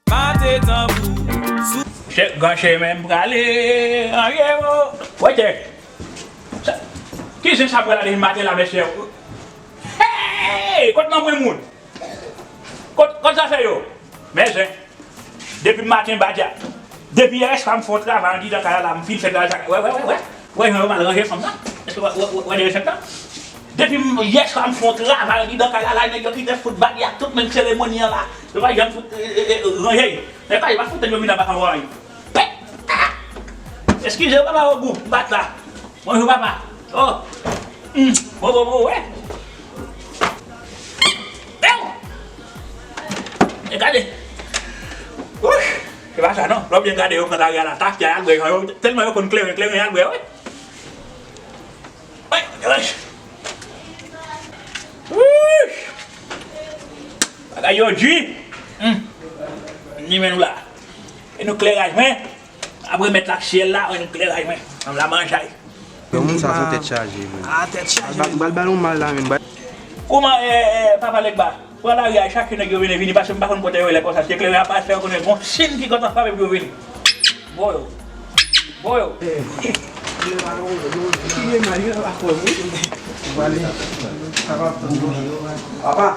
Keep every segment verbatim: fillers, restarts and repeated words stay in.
Mate tanbou sou. Chè, gran chemen m prale, an ye o. Wè chè. Sa, ki zen sa pral ale maten la, mesye? Hey! Kot nan mwen moun? Kot, kot zafè yo? Men zen. Depi maten, badja. Depi yè swa m fè yon travay andidan kay la, m fin fè travay sa. Wè, wè, wè, wè. Wè jan yo mal ranje fanm nan. Èske wè, wè, wè, wè de resèt la? Depi m, yè swa m fè yon travay andidan kay la, la, nèg yo kite fout badja, tout menm seremoni an la. Yo pa janm fout, e, e, e, ranje. Nèg pa, yo pa fout yo vin anba kay mwen. Pèt! Eskize, papa, o gou, m bat la. Bonjou, papa. Oh. Hmm. Bon, bon, bon, wè. Ew! E gade. Wouch! Se pa sa non. Lè w byen gade, yo pran lari a la, tafya y al bwè, yo, tèlman yo konn kleren, kleren y al bwè, wi. Wi, wi. Wouch! Bagay yo di. Hmm. Ni men nou la. E nou kleraj mwen. Apre mèt la syèl la, wè nou kleraj mwen. Ann la manjay. Yon moun sa son tèt chaje, men. Ah, tèt chaje. Bal, bal, bal, yon mal la, men. Kouman, eh, eh, papa Legba? Pran lari a, chache nèg yo vini, vini, paske m pa konn kote yo ye lè konsa. Se kleren a pa fè yo konnen gon sin ki kontan frape pou yo vini. Bon yo. Bon yo. Papa. Papa. Papa.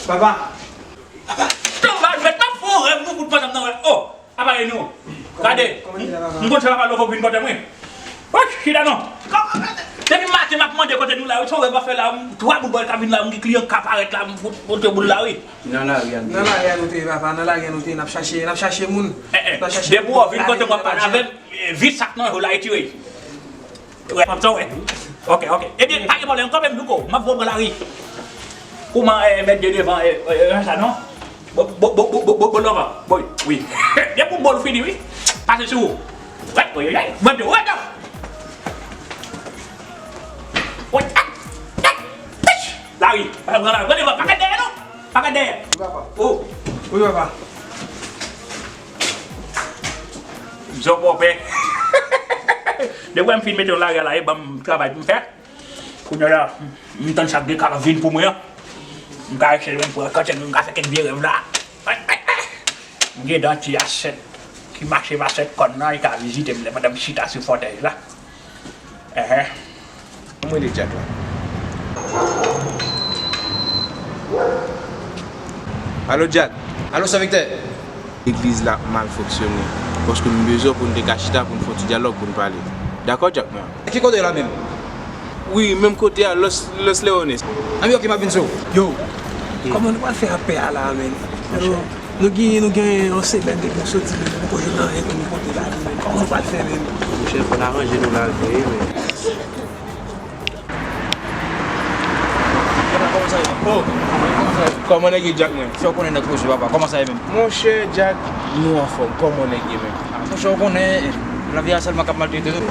Papa. Papa. Papa. Papa. Apa e nou. Gade. M konn se papa Lovo vin kote mwen. Wouch, chita non. Depi maten m ap mande kote nou la, wi, sa w wè pa fè la, m, twa bout bòl ka vin la, m gen kliyan ka parèt la, m fout pote boul la, wi. Nan lari a nou te. Nan lari a nou te, papa, nan lari a nou te, n ap chache, n ap chache moun. Eh, eh, depi w vin kote m w ap pale avè m, eh, vit sak nan yo la, retire. Wè, m ap tann, wè. Ok, ok. Ebyen, pa gen pwoblèm, kanpe m douko, m ap voye w pran lari. Kouman, eh, mèt de devan, eh, eh, eh, sa non? Bo, bo, bo, bo, bo, bo, bo, lòva. Boy, wi. Depi w bo l fini, wi. Pase sou ou. Wè, oy, oy, oy. Mwen, mwen, mwen. Oy, ah, ah, ah. Lari. Pa pran lari. Pran devan, pa gade dèyè, non. Pa gade dèyè. Wi, papa. Oh. Wi, papa. Zo bòpè. Depi m fin mete yon lari a la, e ban m travay pou m fè. Kounye a la, m tann sa k gen ka vin pou mwen an. M ka eseye m pran kantèn, m ka fè kèk vye rèv la. M gen dan ti asèt ki mache pa sèt kòn nan, li ka vizite m lè pandan m chita sou fòtèy la. Enhen. Mwen de Jack la. Alo, Jack. Alo, Sè Viktè. Legliz la ap mal fonksyone. Paske m bezwen pou n te ka chita, pou n fè yon ti dyalòg, pou n pale. Dakò, Jack, mwen? Ki kote la menm? Wi, menm kote a, Los, Los Leones. Anben, ok, m ap vin sou ou. Yo, kòman nou pral fè ak pè a la, menm? Nou, nou gen, nou gen yon semèn depi nou soti, nou poko jwenn anyen pou nou pote ba li, menm. Kòman nou pral fè, menm? Monchè, fò n aranje nou la vre, menm. Oh, kòman nèg ye, Jack, mwen? Fè w konnen nèg poze, papa. Kòman sa ye menm? Monchè, Jack, nou anfòm. Kòman nèg ye menm? Monchè, w konnen, lavi a sèlman k ap maltrete nou.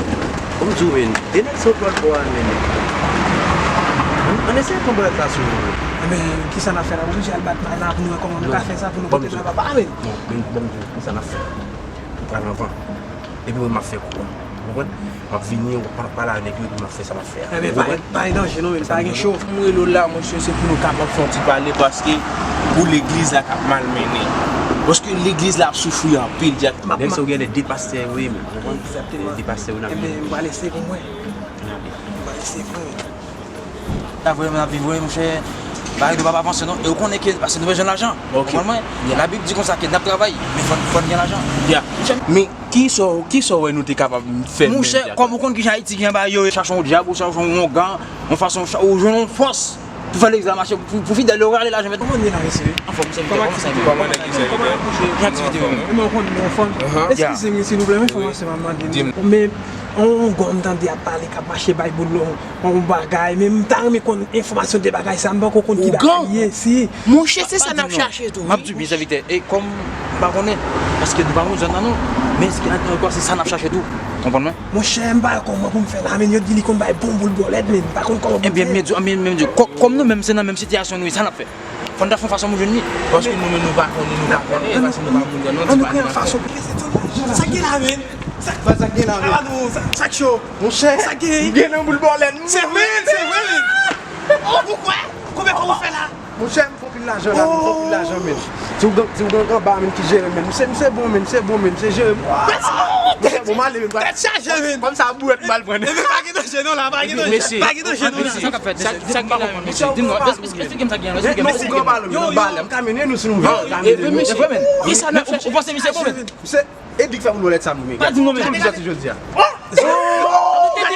Kòm di w, men, e nèg sa w pral pran, men. Ann, ann eseye pran bwèt la sou nou. Enben, kisa n ap fè la? Nou oblije al bat may la pou nou wè kòman nou ka fè sa pou nou pote sa, papa, men. Non, men, ban m di w, kisa n ap fè? Nou pral anvan. Epi mwen, m ap fè kou an. Ou konprann? M ap vini, w ap pale avèk yo, epi m ap fè sa m ap fè a. Enben, pa, pa gen danje non, men pa gen cho. M rele w la, monchè, se pou nou kapab fè yon ti pale, paske pou legliz la k ap mal mennen. Paske legliz la ap soufri anpil, Jack. Nèg sa yo genlè de pastè yo ye, men, ou konprann? Egzakteman. De pastè yo n ap. Enben, m pral eseye pou mwen. M pral eseye pou mwen. Sa vrèman n ap viv, wi, monchè. Bagay nou p ap avanse non. E ou konnen ke, paske nou bezwen lajan. Ok. Ou konprann mwen? Yeah. Labib di konsa ke n ap travay, men fò, fò n gen lajan. Yeah. Men kisa, kisa w wè nou te kapab fè menm? Monchè, kòm ou konn kijan Ayiti gen anba yo, chache yon djab, ou chache yon ougan, yon fason, ou jwenn yon fòs pou fè legliz la mache, pou, pou fidèl yo rale lajan, men. Kòman n ye la, mesye? Anfòm, sèvitè, kòman sa ye? Kòman nèg ye, sèvitè? Gen aktivite, wi. Mwen konn nou anfòm. Eskize m, silvouplè, men fò m mande nou. Men yon ougan m tande ap pale, k ap mache bay boul, yon bagay, men m ta renmen konn enfòmasyon de bagay sa, m poko konn ki bagay li ye, si. Monchè, se sa n ap chache tou, wi. M ap di w byen, sèvitè, e kòm m pa konnen, paske nou pa konn zòn nan non, men se, ankò, se sa n ap chache tou. Konprann mwen? Monchè, m pa wè kòman pou m fè la, men yo di li konn bay bon boul bòlèt, men m pa konn kòman pou m fè. Ebyen, men di, men, men di, kò-, kòm nou menm se nan menm sitiyasyon nou ye, sa n ap fè? Fò n ta fè yon fason pou jwenn li. Paske nou menm nou pa konnen, nou pa konnen, paske nou pa moun nan non, nou pa nan. Sa k gen la, men? Sa k gen la, men? Sa, sa k cho? Monchè, sa k gen? M gen nan boul bòlèt. Se vre, se vre, men. Monchè, m fè anpil lajan la, m fè anpil lajan, men. Ti ougan, ti ougan anba, men, ki jere, men. Misye, misye bon, men, misye bon, men, misye jere. Monchè, bon, m ale, men. Tèt chaje, men. Kòm sa, bourèt m al pran. Epi pa gen danje non la, pa gen danje. Pa gen danje non la. Sa k ap fèt, mesye? Sa, sa k gen la, mesye? Di m non, esplike m sa k gen la, esplike m, esplike m. Non, ougan anba, men, anba, m ka mennen nou si nou vle. Yo, e vre, mesye. Kisa n ap chèche? Ou panse misye bon, men? Misye, Edik fè moun wè lèt sa, moun. Pa di m non, men. Ki moun ki sòti jodi a? Oh!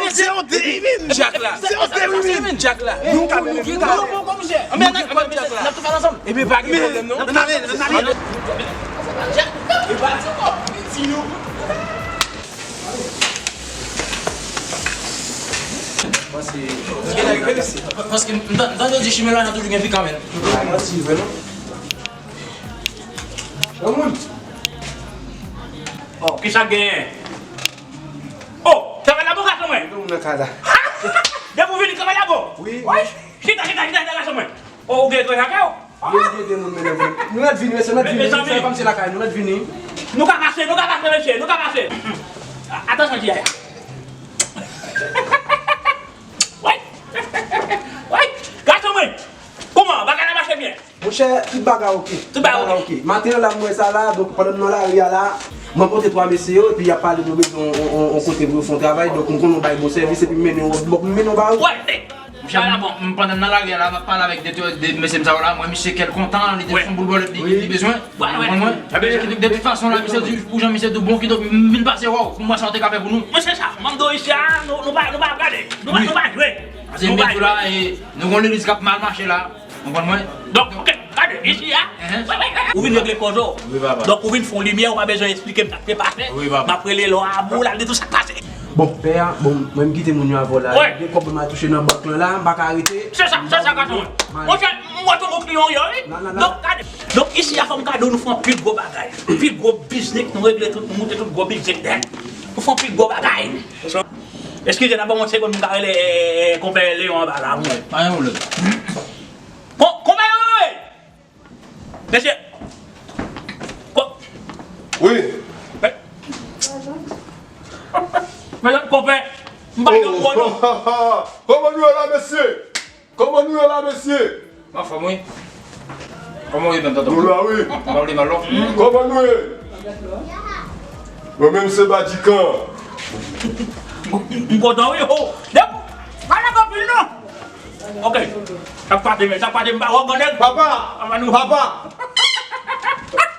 Se yon deri, men. Jack la. Se yon deri, men. Jack la. Nou ka mennen, nou ka mennen. Anben, n ap tou fè l ansanm. Ebyen, pa gen pwoblèm, non. N ap ale, n ap ale. Jack, e pa di ankò. Di nou. Paske, paske m tande, m tande yo di chimen la, n a toujou gen pika, men. Manti, vre, non? Yon moun. Oh, kisa k genyen? Oh, travay la bon, gason mwen. Gen moun nan kay la. Depi w vini, travay la bon. Wi, wi. Chita, chita, chita, chita, gason mwen. Oh, ou gen travay la kay ou? Wi, gen de moun mennen mwen. Nou ret vini, mesye, nou ret vini. Mezanmi. Fè kòmsi lakay nou, nou ret vini. Nou ka pase, nou ka pase, mesye, nou ka pase. A-, atansyon, ti yaya. Wi. Wi. Gason mwen. Kòman? Bagay la mache byen? Monchè, tout bagay oke. Tout bagay oke. Maten an la, m wè sa la, donk pandan m nan lari a la, m rankontre twa mesye yo, epi y ap pale nou bezwen on, on, on kote pou yo fè yon travay, donk m konnen w bay bon sèvis, epi m mennen w, m mennen w ba yo. Wè, monchè, m, m, pandan m nan lari a la, m ap pale avèk de, de mesye m sa yo la, m wè misye kè l kontan, li te fè yon boul bòlèt li, li bezwen. Ou konprann mwen? De tout fason la, misye di, pou jan misye di bon, kidonk m vin pase wè w, pou m wè sa w te ka fè pou nou. Mwen se sa, m ap di w isi a, nou, nou pa, nou pa ap gade, nou pa, nou pa jwe. Paske nou pa jwe. E, nou gon legliz k ap mal mache la. Konprann mwen? Donk, oke, gade, isi a. Ou vin regle kòz ou. Wi, papa. Donk, ou vin fè yon limyè, ou pa bezwen esplike m sa k te pase. Wi, papa. M ap rele lò a, boul al di tout sa k pase. Bon, pè a, bon, mwen m kite moun yo avè w la. Wi. Gen kòb mwen al touche nan bank lan la, m pa ka rete. Se sa, se sa, gason. Monchè, m wè tou bon kliyan w ye, wi. Donk, gade. Donk, isi a, fò m ka di w, nou fè anpil gwo bagay. Anpil gwo biznis, nou regle tout, nou moute tout gwo biznis dèyè. Nou fè anpil gwo bagay. Eskize, n ap ban m yon segonn pou m ka rele, eh, eh, eh, konpè Leyon anba la, mwen. Pa gen pwoblèm. Kon-, konpè Leyon, wi! Mesye! Ko-, wi. Mè-, mèt konpè, m pa gen pwoblèm. Kòman nou ye la, mesye? Kòman nou ye la, mesye? M anfòm, wi. Kòman w ye menm, tonton? Nou la, wi. Kòman nou ye? Mwen menm se Badikan. M kontan, wi. Oh, dèk, pa nan anpil, non. Ok. Sa k pase, men, sa k pase, m pa wè w, grannèg. Papa! Papa!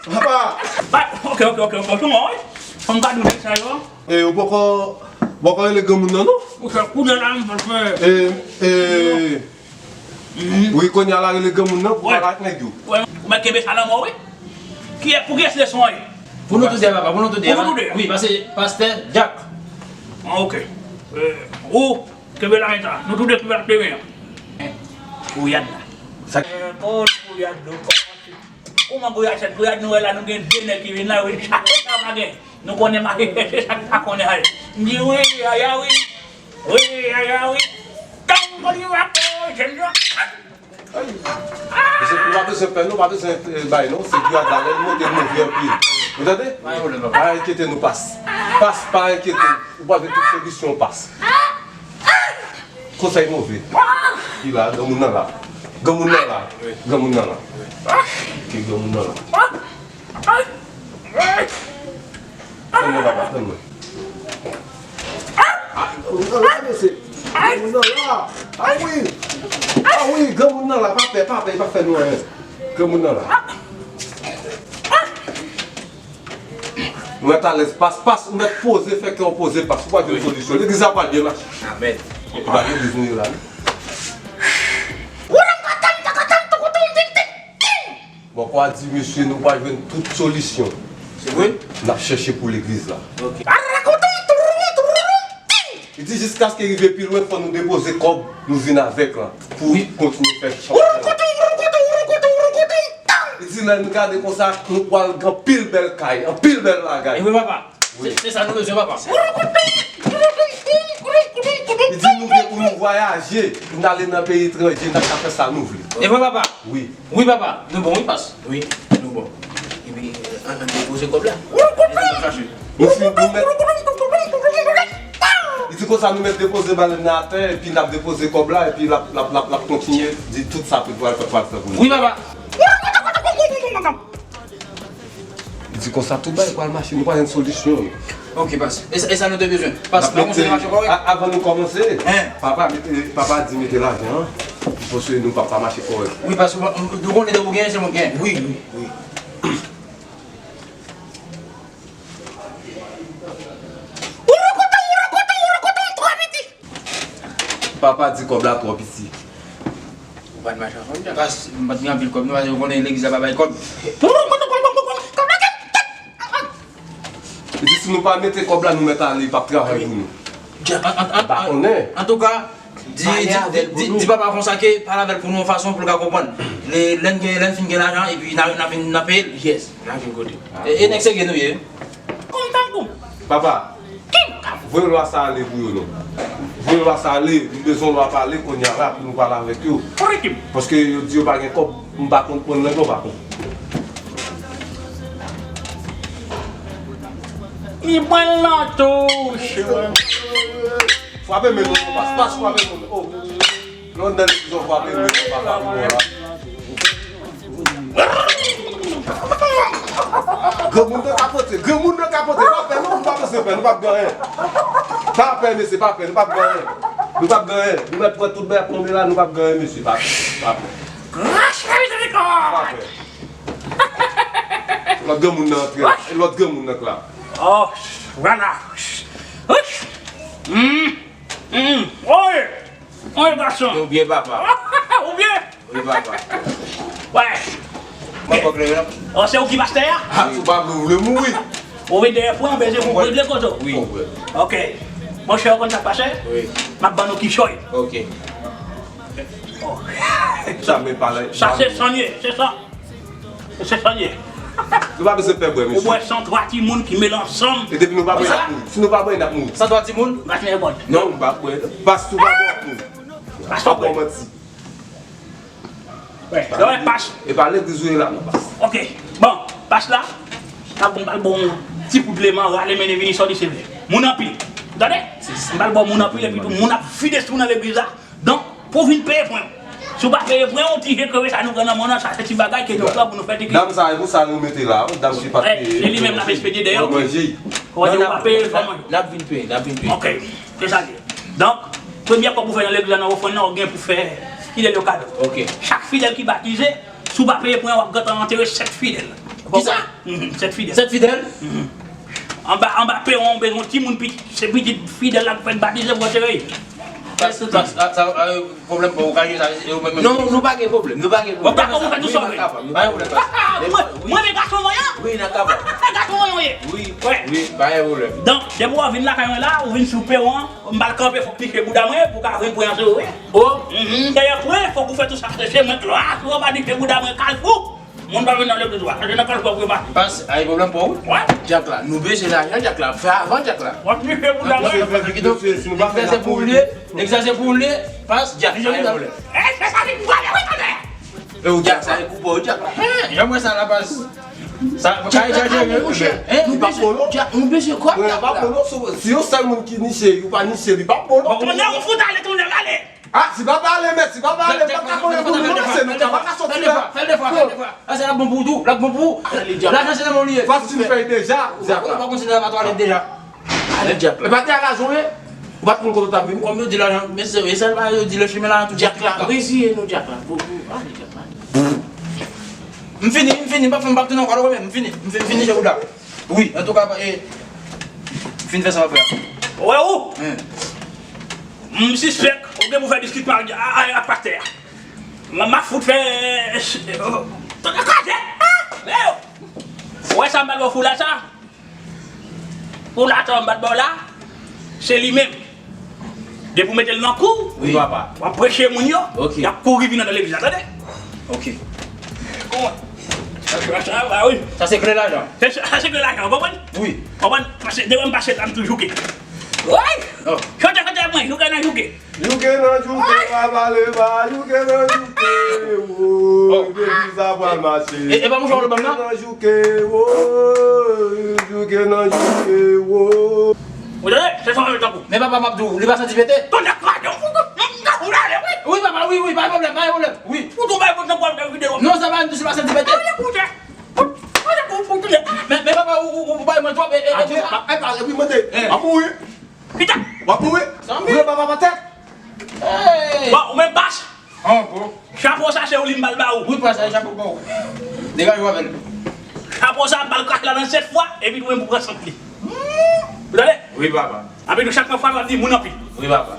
Papa! Oke, oke, oke, oke. Kòman, wi? Kòm ka di w nèg sa yo. E, ou poko, poko rele granmoun nan, non? Ou fè kounye a la, m fè. E, e, wi, kounye a la rele granmoun nan pou pale ak nèg yo. Ou mèt kenbe sa nan men w, wi. Kiyès, pou kiyès leson an ye? Pou nou tou de, papa, pou nou tou de. Pou nou tou de? Wi, pase pastè Jack. Ah, oke. E, ou, kenbe la, men sa. Nou tou de kenbe la, men. Kouyad la. Sa. E, oh, kouyad, nou kòmanse. Kòman gouyad, sèt gouyad nou wè la, nou gen de nèg ki vin la, yo vin chache sa pa gen. Nou konnen mache chèche sa ki pa konnen al. M di wi, yaya wi. Wi, yaya wi. Tango li wako, jèn yo. Mesye, nou pa bezwen pè, nou pa bezwen, eh, bay, non. Se gouyad la, lè l monte, l move anpil. Ou tande? Pa enkyete nou, pas. Pas, pa enkyete. Ou pral jwenn tout solisyon, pas. Konsèy move. Ki la, granmoun nan la. Granmoun nan la. Granmoun nan la. Ki granmoun nan la. Tann mwen, papa, tann mwen. Ah, granmoun nan la, mesye. Granmoun nan la. Ah wi. Ah wi, granmoun nan la. Pa pè, pa pè, pa fè nou anyen. Granmoun nan la. Ou mèt alèz, pas, pas, ou mèt poze, fè kè w poze, pas. Ou pral jwenn solisyon. Legliz la pral byen mache. Amèn. E pa legliz nou ye la, non. Bon, kwa di mesye, nou pral jwenn tout solisyon. Se vre? N ap chèche pou legliz la. Ok. Li di jiskaske rive pi lwen, fò nou depoze kòb nou vin avèk la pou kontinye fè chanpyona. Li di lè n gade konsa, nou pral gen anpil bèl kay, anpil bèl bagay. E vre, papa. Wi. Se, se sa nou bezwen, papa. Li di nou gen pou nou vwayaje, pou n ale nan peyi etranje, n ap ka fè sa nou vle. E vre, papa. Wi. Wi, papa. Nou bon, wi, pas. Wi, nou bon. Epi, an, an depoze kòb la. Li di nou mèt, Di konsa nou mèt depoze balèn nan atè, epi n ap depoze kòb la, epi l ap, l ap, l ap, l ap kontinye di tout sa pou pral, pral fè pou nou. Wi, papa. Di konsa tout bagay pral mache, nou pral jwenn solisyon. Ok, pas. E sa, e sa nou te bezwen. Pas, n ap pa kòmanse mete, mache ankò, wi. A-, avan nou kòmanse, en, papa mete, papa di mete lajan an, paske nou p ap pa mache kòrèk. Wi, paske nou konnen depi w genyen, se mwen k genyen. Wi, wi, wi. Papa di kòb la twò piti. Ou pa t mache ansanm, Jack. Pas, m pa t gen anpil kòb, non, paske ou konnen legliz la pa bay kòb. Li di si nou pa mete kòb la, nou mèt ale, li p ap travay pou nou. Jack, an, an, an, pa konnen. Antouka, di, di, di, di papa konsa ke pale avè l pou nou yon fason pou l ka konprann. Lè, lè n gen, lè n fin gen lajan, epi n a, n a vin, n a peye l. Yes, n a vin kote. E, e nèg serye nou ye. Kontan pou. Papa, voye lwa sa ale pou yo non. Voye lwa sa ale, nou bezwen lwa pale kounye a la pou nou pale avèk yo. Paske yo di yo pa gen kòb, m pa konn, konn lè yo pa konn. Li pran nan touch. Frape men nou, pas, pas, frape men nou. Oh. Lè w nan legliz, w frape men nou, papa, pou mwen la. Granmoun nan ka pote, granmoun nan ka pote, pa pè non, nou pa bezwen pè, nou p ap gen anyen. Pa pè, mesye, pa pè, nou p ap gen anyen. Nou p ap gen anyen. Nou mèt pran tout bagay ap tonbe la, nou p ap gen anyen, mesye, pa pè, pa pè. Kras la mizerikòd! Pa pè. Lòt granmoun nan antre la, e lòt granmoun nan k la. Oh, vwala. Ouch! Hum, hum, oye! Oye, gason! Ou byen, papa. Ou byen? Wi, papa. Wè. Mwen pa klere, non. Oh, se ou ki pastè a? Ah, si w pa vle, ou vle mouri. Ou vin dèyè pwen, ou bezwen pou regle kote w. Wi. Ok. Monchè, ou konn sa k pase? Wi. M ap ban nou kichòy. Ok. Oh. Sa, men pale. Sa se san ye, se sa. Se sa l ye. Nou pa bezwen pè bwè, mesye. Ou bwè san twa timoun ki mele ansanm. E depi nou pa bwè, n ap mouri. Si nou pa bwè, n ap mouri. San twa timoun? Pas nenpòt. Non, m pa bwè. Pas tou pa bwè, ap mouri. Pas pa bwè. Wè, lè w wè pas. E pa legliz ou ye la, non, pas. Ok. Bon, pas la, n ap bon, al bon ti kout leman, rale mennen vini sòti se vre. Moun anpil. Ou tande? M pral bon moun anpil, epi tou moun ap vide sou nan legliz la. Donk, pou w vin peye pwen w. Si w pa peye pwen w, ti je kreve sa nou pran nan men w nan, sa se ti bagay ke nou pran pou nou fè ti kri. Dam sa, e pou sa nou mete la, dam ki pa t peye. Se li menm l ap espedye dèyè w. Manje. Ou wè, si w pa peye, l fè manje. N ap vin peye, n ap vin peye. Ok, se sa l ye. Donk, premye kòb ou fè nan legliz la, nan ofrann nan, ou gen pou fè fidèl yo kado. Ok. Chak fidèl ki batize, si w pa peye pwen w, w ap gentan antere sèt fidèl. Kisa? Mhm, sèt fidèl. Sèt fidèl? Mhm. Anba, anba pewon, ou bezwen yon timoun pitit, se pitit fidèl la k fèk batize pou antere l. Sa, sa, sa, sa, eh, pwoblèm pa w, ou ka jwe sa, e ou menm, menm. Non, nou pa gen pwoblèm, nou pa gen pwoblèm. Ou dakò pou fè tout sa w vle? Pa gen pwoblèm. Mwen, mwen, men gason mwen an? Wi, n ap kapab. Men gason mwen an ye. Wi, wi, pa gen pwoblèm. Donk, depi w vin lakay mwen la, ou vin sou pewon an, m pral kanpe, fòk w niche bouda mwen pou w ka jwenn pwen an sou ou, wi. Oh. Mhm, dèyè pwen, fòk ou fè tout sa, se mwen k la, si w pa niche bouda mwen, kalfou. Moun pa vin nan legliz ou a. Se nan kal pwòp yo pase. Pas, ay pwoblèm pou ou? Wè. Dyak la. Nou bezwen lajan dyak la. Fè avan dyak la. W ap niche pou dam nan. Kidonk, nèg sa se pou ou l ye. Nèg sa se pou ou l ye. Pas, dyak. Ay pwoblèm. E, se sa li pou ale, wi, tande. E ou dyak sa, e koupe ou dyak la. Jan m wè sa la, pas. Sa, pa egzajere, wi, monchè. Nou bezwen dyak, nou bezwen kòb dyak la. Si yon sèl moun ki niche, ou pa niche, li pa bon non. Tonnè, ou fout ale, tonnè, ale. Ah, si papa ale, mèt, si papa ale, m pa ka konnen pou nou ranse, nou ka pa ka soti la. Fè l de fwa, fè l de fwa. Sa l ap bon pou ou tou, l ap bon pou ou. Lajan se nan men w li ye. Fas fin fèy deja, dyak la. Ou pa konsidere pa twalèt deja. Ale dyak la. E pa te al lajan w ye? Ou pa t konn kote w t ap vini? Kòm yo di lajan, men se, e sèl bagay yo di le chemin la tou. Dyak la, reziye nou dyak la. Pou, pou, ale dyak la. M fini, m fini, m p ap fè, m p ap tounen ankò, m fini, m fini, m fini, je bouda. Wi, antouka, e, fin fè sa w ap fè a. Wè ou? M sispèk ou gen pou fè diskisyon ak, ak, ak pastè a. M, m ap fout fè, e, e, kraze. Ou wè sa m pral ba w foulay sa? Foulay sa m pral ba w la, se li menm. Depi w mete l nan kou, wi, papa, w ap preche moun yo, y ap kouri vin anndan legliz la, tande? Ok. Kòman? Sa, sa, sa, wi. Sa se kle lajan. Se, sa se kle lajan, w konprann? Wi. Konprann? Paske depi m pase la, m toujou jouke. Wi! Chante, chante ak mwen, jouke nan jouke. Jouke nan jouke, pa pale ba, jouke nan jouke, wo, depi sa pral mache. E, e pa mouchwa w le ban m nan? Jouke nan jouke, wo, jouke nan jouke, wo. Ou tande? Se sa w tankou. Men papa, m ap di w, li pa santi pete. Tonnè kraze w, fout ou, m ka fout ale, wi. Wi, papa, wi, wi, pa gen pwoblèm, pa gen pwoblèm. Wi. Fout ou bay pou nan pwal fè videyo. Non, sa pa, li pa santi pete. Tande, koute. Fout, tande, fout, fout, tande. Men, men papa, ou, ou, ou bay mwen twòp, e, e, e, e, pa, e, pa, epi mande. Eh. W ap mouri. Pita. W ap mouri. Zanmi. Ou vle papa pa tèt. Hey. Bon, ou menm pas. An, bon. Chapo sa se ou li m bal ba ou. Wi, pas, sa chapo ba ou. Degaje w avè l. Chapo sa m bal krache la nan sèt fwa, epi ou menm pou pran sant li. Ou tande? Wi, papa. Epi tou chak fwa w ap di moun anpil. Wi, papa.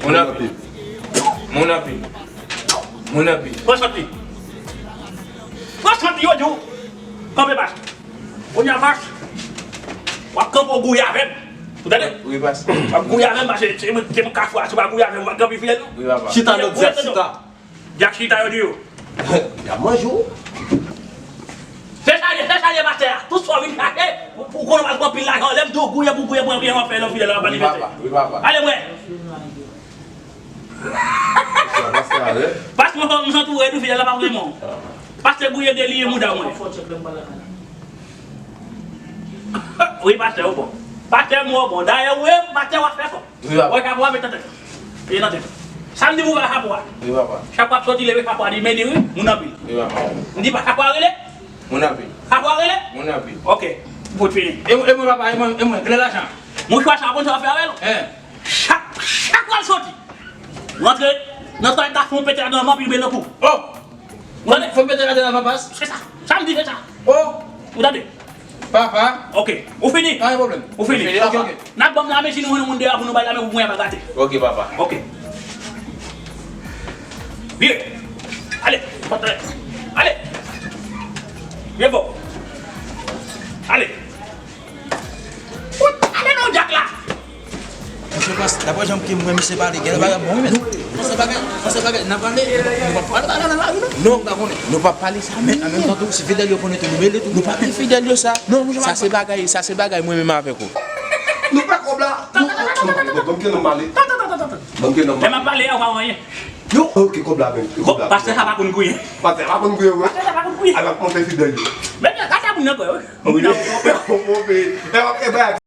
Moun anpil. Moun anpil. Moun anpil. Pran sant li. Pran sant li, yo di w. Kanpe pas. Kounye a, pas, w ap kanpe w gouye avè m. Ou tande? Wi, pas. W ap gouye avè m, paske se mwen, se mwen k ap fè a, si w pa gouye avè m, w ap kanpe fidèl, non? Wi, papa. Chita, lòt, Zak, chita. Zak, chita, yo di yo. Y ap manje w. Se sa l ye, se sa l ye, pastè a. Tout sa w vin chache, ou, ou konnen w al pran pil lajan, lè m di w gouye pou gouye, pou anpil, w ap fè lòt fidèl, w ap manifeste. Wi, papa. Wi, papa. Ale, mwen. Pastè, mwen, m santi w tou fidèl la, pa vrèman. Pastè gouye de li e mouda mwen. Wi, pastè, ou bon. Pastè, mwen, ou bon. Dayè, ou e pastè, w ap fè fò. Wi, papa. Wè, chapo a met nan tèt. E nan tèt. Sa m di pou fè chapo a. Wi, papa. Chapo ap soti leve, chapo a di, men li, wi, moun anpil. Wi, papa. M di, pa chapo a rele? Moun anpil. Chapo a rele? Moun anpil. Ok. Bout fini. E, e mwen, papa, e mwen, e mwen, klè lajan. Mouchwa sa, konn sa w ap fè avè l? Hein. Chak, chak lè l soti, rantre nan twalèt la, fè yon pete ladan, anpil bel nan kou. Oh! Ou tande? Fè yon pete ladan avan pas. Se sa. Sa m di, se sa. Oh! Ou tande? Papa. Ok. Ou fini? Pa gen pwoblèm. Ou fini? Ou fini, papa. Ok, ok. N ap ban m lame, si nou jwenn yon moun deyò pou nou ba l lame pou mwen pa gate. Ok, papa. Ok. Vire. Ale. Ale. Vire bò. Ale. Ale non, Jack la. Monchè, pas, daprè jan ke m wè misye pale, gen bagay bon, wi, men. Panse bagay, panse bagay, n a pale, nou p ap pale bagay nan lari, non. Non, m pa konnen. Nou p ap pale sa, men an menm tan tou, si fidèl yo konnen tou, nou mele tou. Nou pa gen fidèl yo sa. Non, monchè, sa se bagay, sa se bagay mwen menm avèk ou. Nou pa kòb la. Ban m ke non m pale. Ban m ke non m pale. Lè m ap pale a, ou pa wè anyen. Yo, ok, kòb la menm. Kòb la. Pastè sa pa konn gouye. Pastè pa konn gouye, wi. Pastè sa pa konn gouye. Al ap monte fidèl yo. Men, gade moun nan, wi. Wi. Wi, wi.